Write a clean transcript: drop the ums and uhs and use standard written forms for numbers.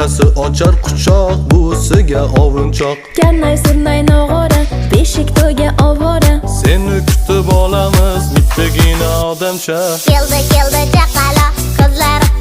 Otasi ochar quchoq, buvisiga ovunchoq. Karnay, surnay, nog'ora, beshik to'yga ovora. Seni kutib olamiz, mittagina odamcha. Keldi, keldi chaqaloq, qizlar.